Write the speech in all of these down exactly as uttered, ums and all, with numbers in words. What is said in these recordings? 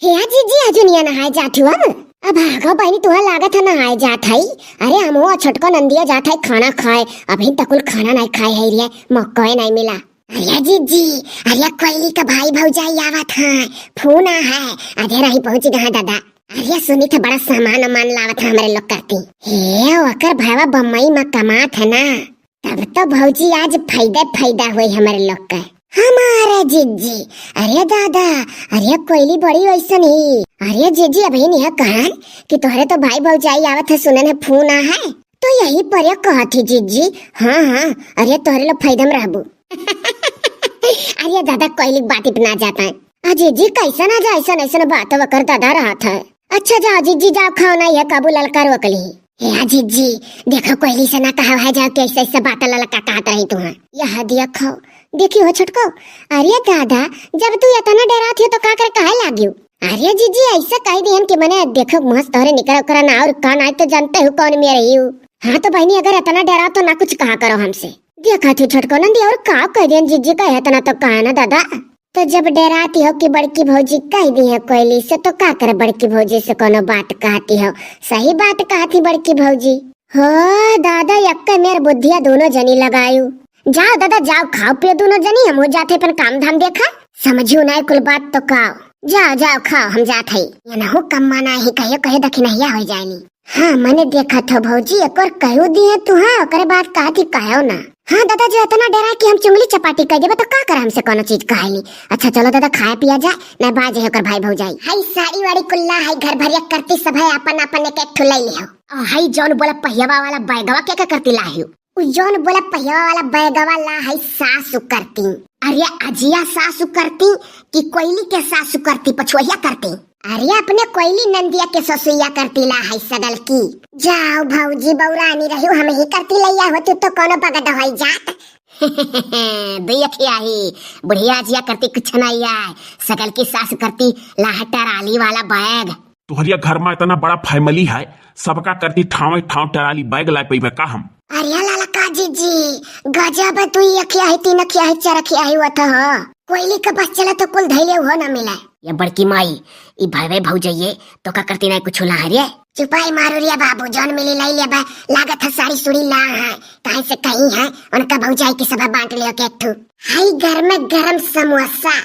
हे आ जीजी, आजु निया नहाए जात हू अब? अब आगो बहिनी, तुहा लागत है नहाए जात है। अरे हमहू छोटको नंदिया जात है खाना खाए, अभी तक कुल खाना नहीं खाए है रे, मौको नहीं मिला। अरे जीजी, अरे कोयली का भाई भौजाई आवत है, फोन आ है, आधे राही पहुँच गए हैं दादा। अरे सुनी थे बड़ा सामान उमान लावत है हमरे लोग करती। हे ओकर भावा बम्बई में कमात है ना, तब तो भौजी आज फायदा फायदा होई हमरे लोग के। हमारे जीजी, अरे दादा, अरे कोयली बड़ी वैसन ही। अरे जीजी, अभी नहीं है कहन कि तोहरे तो भाई भौजाई आवत है, सुनन है फोन आ है, तो यही पर ये कहत ही जीजी। हाँ हाँ, अरे तोहरे लोग फायदा में रहबू। अरे दादा, कोयली के बात इतना जाता है। आ जीजी, कैसन आ जा ऐसन ऐसन बात वकर दादा रहत है। अच्छा जाओ जीजी, जाओ खाओ, नहीं है काबू ललका रोक ली। हे आ जीजी, देखो कोयली से ना कहा है जाओ कि ऐसे ऐसे बात ललका कहत रही तू। यहाँ दिया खाओ, देखी हो छोटको। अरे दादा, जब तू इतना डरात हो तो का करे कहे लागियो? अरे जीजी, ऐसे कह दिहन कि मने देखो मुँह से तोहरे निकल कर ना और का ना तो जानते हो कौन में रही हूँ। हाँ तो बहनी, अगर इतना डरा तो ना कुछ कहा करो हमसे। देखा थी छोटको नंदी, और का कह दिहन जीजी कहे इतना तो कहा ना दादा। तो जब डराती हो कि बड़की भौजी कह दी है कोयली से, तो का करे बड़की भौजी से कोनो बात कहती हो? सही बात कहती बड़की भौजी। हो दादा, यक्के मेर बुद्धिया दोनों जनी लगायू। जाओ दादा, जाओ खाओ पियो दोनों जनी, हम हो जाते अपन काम धाम देखा। समझू ना कुल बात तो खाओ, जाओ जाओ खाओ, हम जात है। ये ना हो कम माना ही कहियो कहे दखिनहिया हो जाएनी। हाँ, मने देखत हो भौजी, एक और कहू दिए तू, हाँ, ओकरे बाद कहत ही कहो ना। हाँ दादा, जो इतना डरा कि हम चुंगली चपाटी कह देबे तो का करे हमसे कोनो चीज कहेली। अच्छा चलो दादा, खाए पिया जाए, नहीं बाजे है ओकर भाई भौजाई। हाय साड़ी वाड़ी कुल्ला, हाय घर भरिया करती सब है, अपन अपन एक एक ठो ले लिहो। और हाय जौन बोला पहियावा वाला बैगवा के का करती लाहियो? उ जौन बोला पहियावा वाला बैगवा ला है सासु करती। अरे अजिया सासु करती कि कोयली के सासु करती, पछुआइया करती? अरे अपने कोयली नंदिया के ससुइया करती ला है सगल की। जाओ भौजी, बौरानी रही हम ही करती लैया होती तो कोनो बगद होई जात। दुई अखिया ही बुढ़िया अजिया करती कुछ नहीं आए, सगल की सासु करती ला है टराली वाला बैग। तोहरिया घर में इतना बड़ा family है, सबका करती ठावे ठाव टराली बैग लाए पइबे का हम? अरे लाला का जीजी, गजब है, तू अखिया है, तीन अखिया है, चार अखिया है, वो तो हो। कोयली के बस चले तो कुल धैले हो ना मिले। ये बड़की माई, ई भावे भौजइये, तो का करती नहीं कुछ ला है रे? चुपाई मारू रे बाबू, जौन मिली लाई लेबे, लागत है साड़ी सुड़ी ला है, काहे से कहीं है, उनका भौजाई के सब बांट लियो के एक ठू। हई गरम गरम समोसा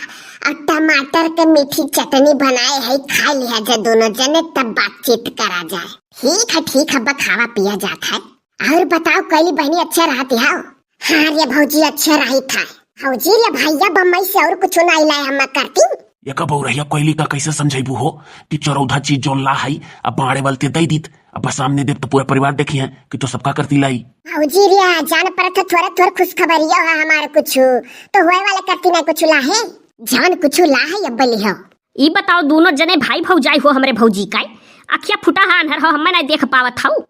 और टमाटर के मीठी चटनी बनाए है, खा लिया जा दोनों जने, तब बातचीत करा जाए। ठीक है, ठीक है, अब खावा पिया जात है। और बताओ कोयली बहनी, अच्छे रहती हो? हाँ रे भौजी, अच्छे रही था। भौजी रे भैया बम्बई से और कुछ ना लाए हम करती। ये का बउरहिया कोयली का कैसे समझाइबू हो कि चरौधा चीज जौन ला है, अब बाड़े वालते दे दीत, अब सामने देव तो पूरा परिवार देखी है कि तो सबका करती लाई। भौजी रे, जान परत है थोड़ा थोड़ा खुशखबरिया है हमारे कुछ, तो होए वाला करती ना कुछ ला है, जान कुछ ला है अब लिहो। ई बताओ, दोनों जने भाई भौजाई हो हमरे भौजी का, अखिया फुटा हा, अन्हर हो, हमें नहीं देख पावत हऊ।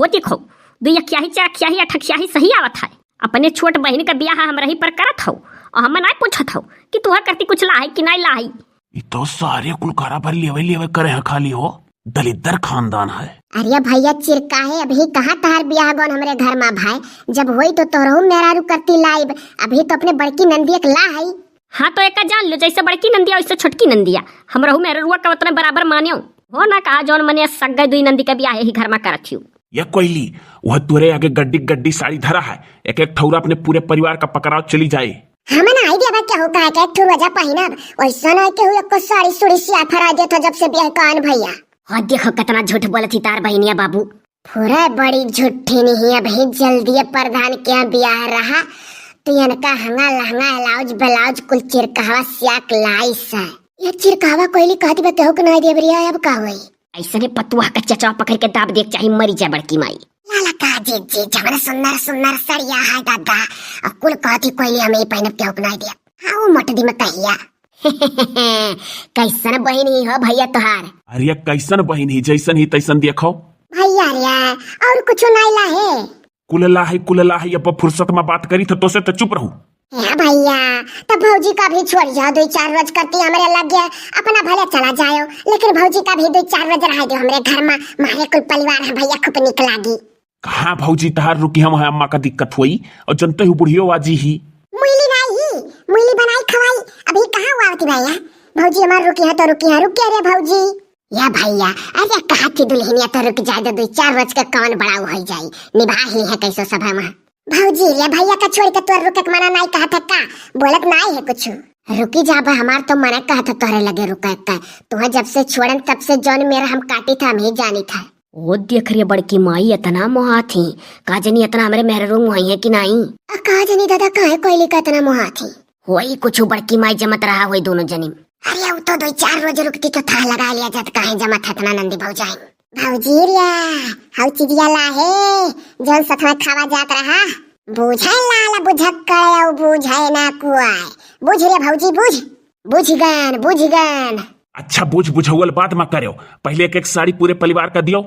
हो देखो, दुई अखियाही, चार अखियाही, आठ अखियाही सही आवत है। अपने छोट बहिन का बियाह हमरही पर करत हऊ, और हमें नहीं पूछत हऊ कि तुहा करती कुछ लाही कि नहीं लाही। ई तो सारे कुल घरा भर लेवे लेवे करे हैं खाली हो, दलिद्दर खानदान है। अरे भैया चिरकाहे, अभी कहाँ तहार बियाह गौन हमरे घर में भाई, जब होई तो तोहरहू मेहरारू करती लाइब, अभी तो अपने बड़की नंदिया के ला है। हाँ, तो एका जान लो, जैसे बड़की नंदिया, वैसे छोटकी नंदिया। हमरहू मेहररुआ का उतने बराबर मान्यो। हो ना कहा, जौन मने सग्गे दुई नंदी के बियाह ही घर में करत हियो। ये कोयली, वह तोरे आगे गड्डी गड्डी साड़ी धरा है, एक एक ठौरा अपने पूरे परिवार का पकड़ाव चली जाए। हमन आई देबा केहू का एक एक ठो रोजा पहिनब, वैसा ना केहू एको साड़ी सुड़ी सिया फरा देत हो जब से बियाह कान भैया। हो देखो कितना झूठ बोलत ही तार बहिनिया बाबू। फुरे बड़ी झूठी नहीं, अभी जल्दी प्रधान के यहाँ बियाह रहा, तो इनका हंगा लहंगा, ब्लाउज, ब्लाउज कुल चिरकहवा सियाक लाइस है। ये चिरकहवा कोयली कहती बा केहू के नाई देब रिया, अब का होई? ऐसने पतुआ का चचवा पकड़ के दाब देख चाही, मरी जाए बड़की माई। लाला का जीजी, जवन सुन्नर सुन्नर सड़िया है दादा, और कुल कहती कोयली हमें ही पहनब केहू के नाई देब। हाँ, वो मोटदी में कहिया। कैसन बहिन ही हो भैया तोहार? अरे कैसन बहिन ही, जैसन ही तैसन देखो। भैया रे, और कुछ नाई लाहे? कुल लाहे, कुल लाहे, अब फुर्सत में बात करी थे, तो से तो चुप रहू। हे भैया, तो भौजी का भी छोड़ जाओ, दो चार रोज करती हमरे लग गया, अपना भले चला जाओ, लेकिन भौजी का भी दो चार रोज रह दो हमरे घर में, मारे कुल परिवार है भैया, खूब निक लागी। कहाँ भौजी तहार रुकी हम है, अम्मा का दिक्कत हुई, और जनते हूँ बुढ़ियो आजी ही। मुइली नाई ही, मुइली बनाई खवाई, अभी कहाँ हुआ होती भैया? भौजी हमार रुकी है तो रुकी है, रुक के रे भौजी। या भैया, अरे कहा थी दुल्हनिया तो रुक जाए दे, दुइ चार रोज के कौन बड़ा हो जाई, निभा ही है कैसो सब हम। भौजी रे भैया का छोड़ के तोर रुके के मना नाई कहा था का, बोलत नाई है कुछ। रुकी जा बा, हमार तो मना कहा था तोहरे लगे रुके का। तुहे जब से छोड़न तब से जौन मेरा हम काटी था, हम ही जानी था। ओ देख रे बड़की माई, इतना मोहा थी, का जनी इतना हमरे मेहररू मोहाई है कि नाई? आ का जनी दादा, काहे कोयली का इतना मोहा थी? होई कुछ बड़की माई जमत रहा होई दोनों जनी। अरे उ तो दो चार रोज रुकती तो थाह लगा लिया जात काहे जमत है इतना नंदी भौजाई। भौजी रे, हौ चिड़िया ला है, जौन सथवा खावा जात रहा। बुझे लाल बुझक्कड़, औ बुझे ना कुआय। बुझ रे भौजी, बुझ। बुझ गन, बुझ गन। अच्छा, बुझ बुझौल बात मा करेव, पहिले एक एक साड़ी पूरे परिवार का दियो।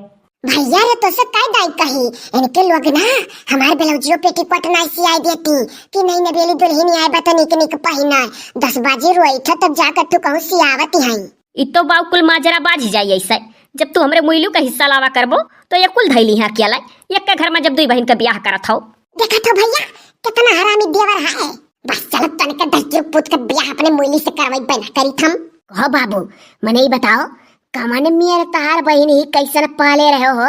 भैया रे, तोसे काय दाई कही, इनके लोग ना हमार ब्लाउजियो पेटीकोट नाई सियाई देती कि नई नबेली दुल्हन आए बा तो निक निक पहिना। दस बाजी रोई था तब जाकर तू कहूँ सियावती हई। ई तो बाऊ कुल माजरा बाझ जाई ऐसे। जब तू हमरे मुइलू का हिस्सा लावा करबो, तो ये कुल धैली है अकेला। एक के घर में जब दुई बहिन का ब्याह करत हो। देखा तो भैया, कितना हरामी देवर है। बस चलो तनिक दस रुपये पूत के ब्याह अपने मुइली से करवाई बना करी थम। कहो बाबू, मने ई बताओ, कमन मियर तहार बहिन ही कैसन पाले रहे हो?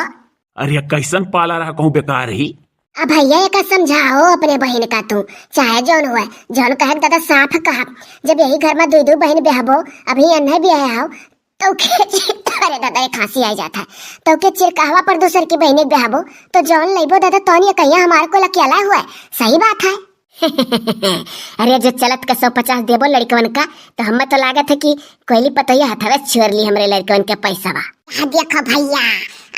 अरे कैसन पाला रहा कहूँ बेकार ही। अब भैया एका समझाओ अपने बहिन का तू, चाहे जौन हुआ, जौन कहे दादा साफ कहा, जब यही घर में दुई दुई बहिन ब्याहबो, अभी अन्हे ब्याह हो, तो के अरे दादा, एक खांसी आ जाता है, तो के चिरकाहवा पर दूसर की बहिन ब्याहबो, तो जौन लइबो दादा तौन ये कहिया हमारे को लकियाला हुआ है, सही बात है। अरे जो चलत का सौ पचास देबो लड़कवन का, तो हमें तो लागत है कि कोयली पतोहिया हथवे छोड़ ली हमरे लड़कवन के पैसा बा। हाँ देखो भैया,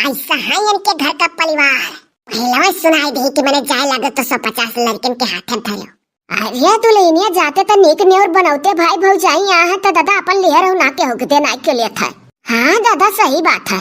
ऐसा है इनके घर का परिवार। पहलवा सुनाई दी कि मैंने जाए लगे तो सौ पचास लड़कन के हाथे धरो। अरे दुल्हनिया जाते तो नीक नेउर बनौते भाई भौजाई यहाँ है तो दादा अपन लिहर हो ना के होके देना क्यों लेत है। हाँ दादा सही बात है।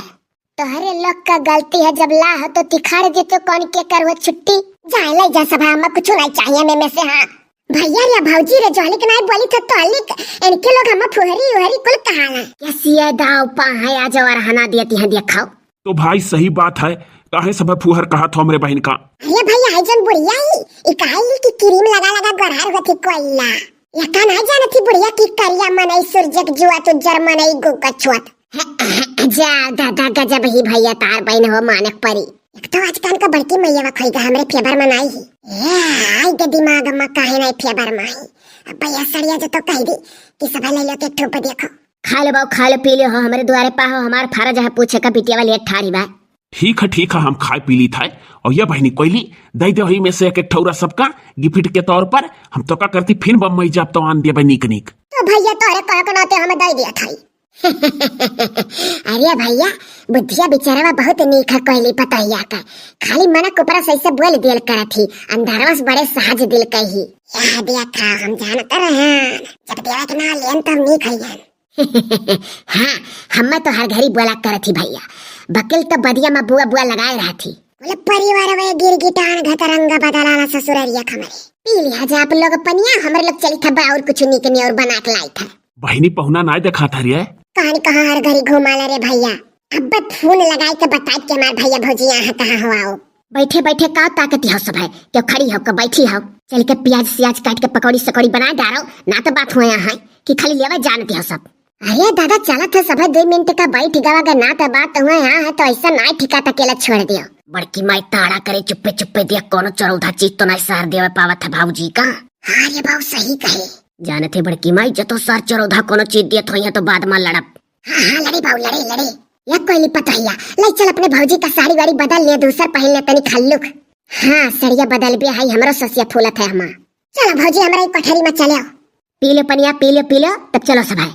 तोहरे लोग का गलती है, जब ला हो तो तिखाड़ देते कौन के करो छुट्टी। जाए ले जा सभा में कुछ नहीं चाहिए में, में से। हाँ भैया रे भौजी रे जोहलिक नाई बोली तो तोहलिक इनके लोग हम फुहरी उहरी कुल कहाला। ये सिया दाव पा है आज और हना देती है देखाओ। तो भाई सही बात है, काहे सब फुहर कहा थो हमरे बहिन का? अरे भैया, आई जन बुढ़िया ही, ई काहे कि क्रीम लगा लगा गोरहर होती कोइला। ये का ना जानत ही बुढ़िया की करिया मनई सूरज के जुआ तो जर मनई गो कछुआत। जा दादा गजब ही भैया तार बहिन हो मानक परी। एक तो आजकल का बड़की मैया खोई गा हमरे फेवर में नाई ही। ए, आई के दिमाग में काहे नाई फेवर में ही। अब भैया सड़िया जो तो कह दी कि सब ले लो के ठोप देखो। खा लो बाऊ, खा लो, पी लो हो, हमरे दुआरे पा हो, हमार फर्ज है पूछे का बिटिया वाली ठाड़ी बा। ठीक है, ठीक है, हम खाए पी ली था। और ये बहिनी कोयली, दे दे वही में से एक एक ठौरा सबका गिफ्ट के तौर पर। हम तो का करती फिर बम्बई जाब तो आन देबे नीक नीक। तो भैया तोहरे कहे के नाते हमें दे दिया था। अरे भैया, बुद्धिया बिचारवा बहुत नीक है कोयली पतोहिया का। खाली मनक ऊपर से ऐसे बोल दियल करत ही, अंधारवा से बड़े सहज दिल के ही। यह दिया था, हम जानते रहे, जब देवे के ना लेन तब नीक है। हाँ, हम्मे तो हर घड़ी बोला करत ही भैया, बकिल तो बदिया में बुआ बुआ लगाए रहत ही। बोले परिवार वे गिर गिटान घतरंगा बदलाना ससुररिया खमरे। पी लिया जा आप लोग पनिया, हमरे लोग चली था बा और कुछ नीक नेउर बना के लाई था। बहिनी पहुना नाय देखा था रे। कहानी कहाँ हर घड़ी घुमाला रे भैया। अब फोन लगाई के बताई के हमार भैया भौजी यहाँ कहाँ हो आओ। बैठे बैठे का ताकती हो सब है, क्यों खड़ी हो के बैठी हो? चल के प्याज सियाज काट के पकौड़ी सकौड़ी बना डारो, ना तो बात हुआ यहाँ है कि खाली लेवे जानती हो सब। अरे दादा, चलत है सभे दुई मिनट का बैठ गवा, अगर ना तो बात हुआ यहाँ है तो ऐसा नाय ठिका तकेला छोड़ दियो। बड़की माई ताड़ा करे चुप्पे चुप्पे दिया, कोनो चरौधा चीज तो नाय सार देवे पावत है भाऊजी का। हाँ रे बाऊ, सही कहे। जानत है बड़की माई, जतो सार चरौधा कोनो चीज दियत होइहे तो बाद में लड़ब। हाँ हाँ, लड़ी बाऊ, लड़ी लड़ी। या कोयली पतोहिया, ले चल अपने भौजी का साड़ी वाड़ी बदल ले, दूसर पहन ले तनी खल्लुक। हाँ, सड़िया बदल बे, हाई हमरो ससिया फूलत है हमा। चलो भौजी, हमरा ई कोठरी में चले आओ। पी लो पनिया, पी लो, पी लो, तब चलो सब है।